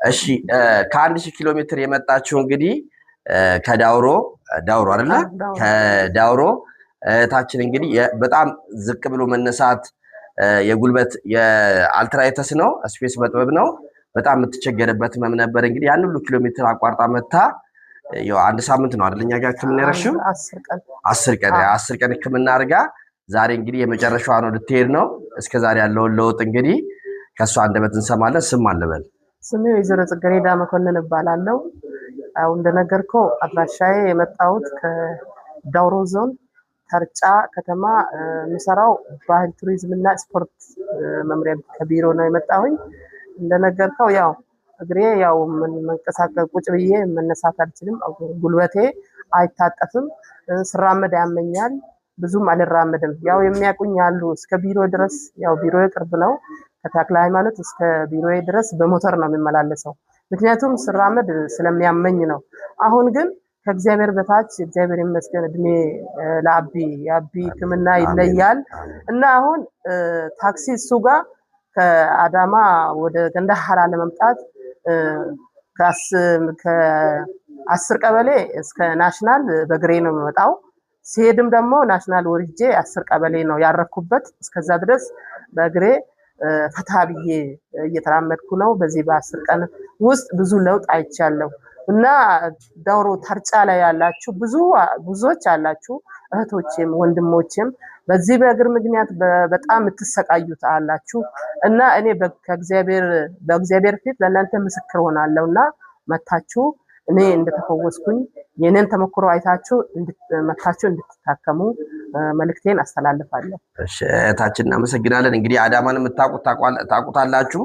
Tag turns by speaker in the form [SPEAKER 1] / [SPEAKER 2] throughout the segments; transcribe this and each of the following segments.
[SPEAKER 1] እሺ ከ1000 ኪሎ ሜትር የመጣችው እንግዲህ ከዳውሮ ዳውሮ አይደለ? ከዳውሮ እህታችን እንግዲህ በጣም ዝቅ ብሎ መነሳት የጉልበት የ arthritis ነው፣ space መጥበብ ነው። በጣም የምትቸገርበት ህመም ነበር። እንግዲህ ያን ሁሉ ኪሎ ሜትር አቋርጣ መታ ያው አንድ ሳምንት ነው አይደል? እኛ ጋር ህክምና ያረግሽው 10 ቀን 10 ቀን ህክምና አድርጋ ዛሬ እንግዲህ የመጨረሻዋ ነው፣ ልትሄድ ነው። እስከ ዛሬ ያለውን ለውጥ እንግዲህ ከእሷ አንደበት እንሰማለን። ስም አልበል።
[SPEAKER 2] ስሜ ወይዘሮ ጽጌረዳ መኮንን እባላለሁ። አሁን እንደነገርከው አድራሻዬ የመጣሁት ከዳውሮ ዞን ተርጫ ከተማ፣ የምሰራው ባህል ቱሪዝም እና ስፖርት መምሪያ ከቢሮ ነው የመጣሁኝ። እንደነገርከው ያው እግሬ ያው መንቀሳቀስ ቁጭ ብዬ መነሳት አልችልም። ጉልበቴ አይታጠፍም። ስራመድ ያመኛል። ብዙም አልራመድም። ያው የሚያውቁኝ አሉ። እስከ ቢሮ ድረስ፣ ያው ቢሮ ቅርብ ነው። ከተክለ ሃይማኖት እስከ ቢሮዬ ድረስ በሞተር ነው የሚመላለሰው። ምክንያቱም ስራመድ ስለሚያመኝ ነው። አሁን ግን ከእግዚአብሔር በታች እግዚአብሔር ይመስገን፣ እድሜ ለአቢ፣ የአቢ ሕክምና ይለያል እና አሁን ታክሲ እሱ ጋር ከአዳማ ወደ ገንዳሃራ ለመምጣት ከ10 ቀበሌ እስከ ናሽናል በግሬ ነው የምመጣው። ሲሄድም ደግሞ ናሽናል ወርጄ 10 ቀበሌ ነው ያረፍኩበት። እስከዛ ድረስ በእግሬ ፈታ ብዬ እየተራመድኩ ነው። በዚህ በ10 ቀን ውስጥ ብዙ ለውጥ አይቻለሁ እና ዳውሮ ተርጫ ላይ ያላችሁ ብዙ ብዙዎች አላችሁ፣ እህቶቼም ወንድሞቼም በዚህ በእግር ምክንያት በጣም የምትሰቃዩት አላችሁ እና እኔ ከእግዚአብሔር በእግዚአብሔር ፊት ለእናንተ ምስክር ሆናለሁ እና መታችሁ እኔ እንደተፈወስኩኝ የኔን ተሞክሮ አይታችሁ መታችሁ እንድትታከሙ መልእክቴን አስተላልፋለሁ።
[SPEAKER 1] እሺ እህታችን እናመሰግናለን። እንግዲህ አዳማን የምታውቁት ታውቁታላችሁ።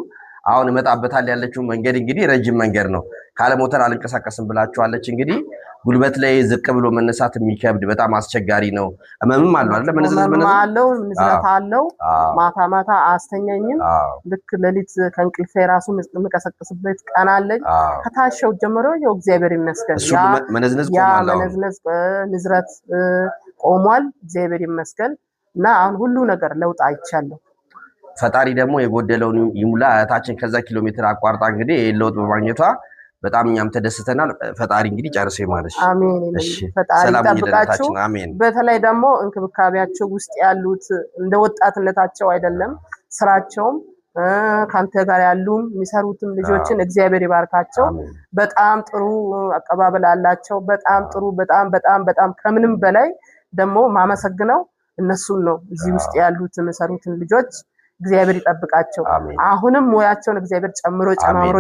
[SPEAKER 1] አሁን እመጣበታል ያለችው መንገድ እንግዲህ ረጅም መንገድ ነው። ካለ ሞተር አልንቀሳቀስም ብላችኋለች። እንግዲህ ጉልበት ላይ ዝቅ ብሎ መነሳት የሚከብድ በጣም አስቸጋሪ ነው። ህመምም አለው አይደለ? መነዝነዝ
[SPEAKER 2] ህመም አለው፣ ንዝረት አለው። ማታ ማታ አያስተኛኝም። ልክ ሌሊት ከእንቅልፌ ራሱ የምቀሰቅስበት ቀን አለኝ። ከታሸው ጀምሮ ያው እግዚአብሔር ይመስገን
[SPEAKER 1] እሱ መነዝነዝ
[SPEAKER 2] ያ
[SPEAKER 1] ቆሟል። አሁን
[SPEAKER 2] መነዝነዝ ንዝረት ቆሟል። እግዚአብሔር ይመስገን እና አሁን ሁሉ ነገር ለውጥ አይቻለሁ።
[SPEAKER 1] ፈጣሪ ደግሞ የጎደለውን ይሙላ። እህታችን ከዛ ኪሎ ሜትር አቋርጣ እንግዲህ ይሄን ለውጥ በማግኘቷ በጣም እኛም ተደስተናል። ፈጣሪ እንግዲህ ጨርሶ ይማርሽ።
[SPEAKER 2] አሜን።
[SPEAKER 1] እሺ
[SPEAKER 2] ፈጣሪ
[SPEAKER 1] ሰላም
[SPEAKER 2] ይጠብቃችሁ።
[SPEAKER 1] ይደረታችን። አሜን።
[SPEAKER 2] በተለይ ደግሞ እንክብካቤያቸው ውስጥ ያሉት እንደ ወጣትነታቸው አይደለም፣ ስራቸውም ከአንተ ጋር ያሉም የሚሰሩትም ልጆችን እግዚአብሔር ይባርካቸው።
[SPEAKER 1] አሜን።
[SPEAKER 2] በጣም ጥሩ አቀባበል አላቸው። በጣም ጥሩ፣ በጣም በጣም በጣም ከምንም በላይ ደግሞ ማመሰግነው እነሱን ነው። እዚህ ውስጥ ያሉት የሚሰሩትን ልጆች እግዚአብሔር ይጠብቃቸው።
[SPEAKER 1] አሜን።
[SPEAKER 2] አሁንም ሙያቸውን እግዚአብሔር ጨምሮ ጨማምሮ